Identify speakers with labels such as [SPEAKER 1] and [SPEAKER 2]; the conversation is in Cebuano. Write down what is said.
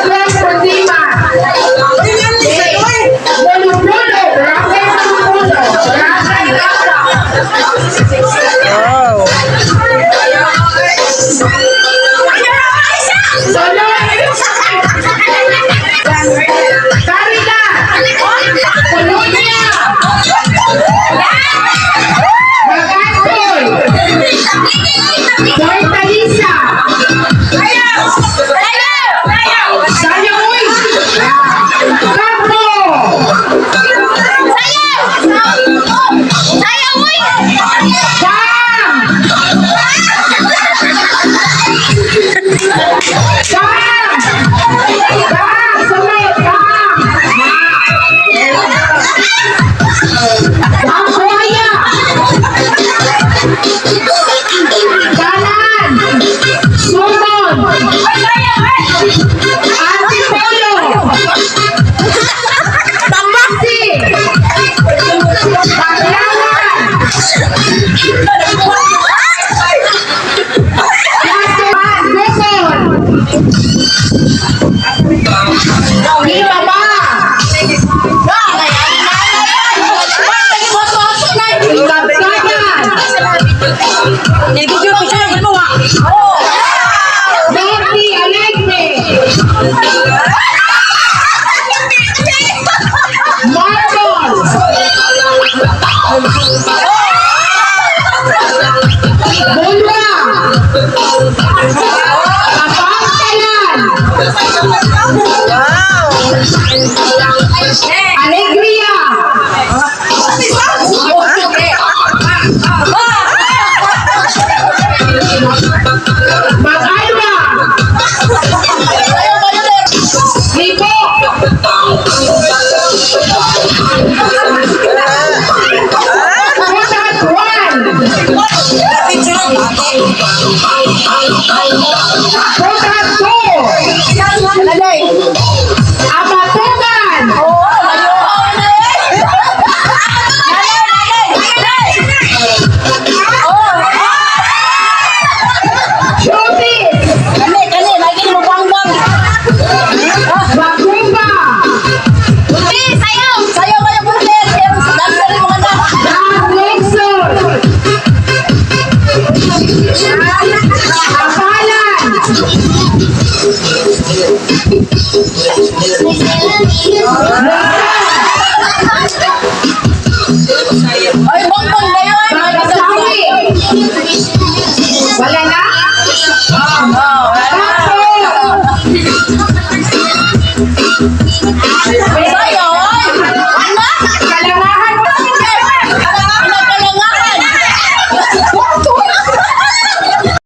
[SPEAKER 1] Juan Cordima. Bulubulo, Barangay Bulubulo, Barangay Abra.
[SPEAKER 2] Wow.
[SPEAKER 1] Sunod. Caridad. Colonia. Magantoy. Fortaleza. Sayaw, uy. Campo. Bang! Bang! Bang! Sunod! Bang! Bangkoya! Balan! Sumon! Antipolo! Tambasi! Paglawan! Yasuan! Gukon! Himaba! Kabsagan! Norte Alegre! Marcos! Bulwa! Kapangkalan!
[SPEAKER 2] Wow.
[SPEAKER 1] Alegria! Mag-alwa! Libo! Putat Juan! Putat Two! Abatungan! Showbiz! Bagumba! Lexor! Apalan!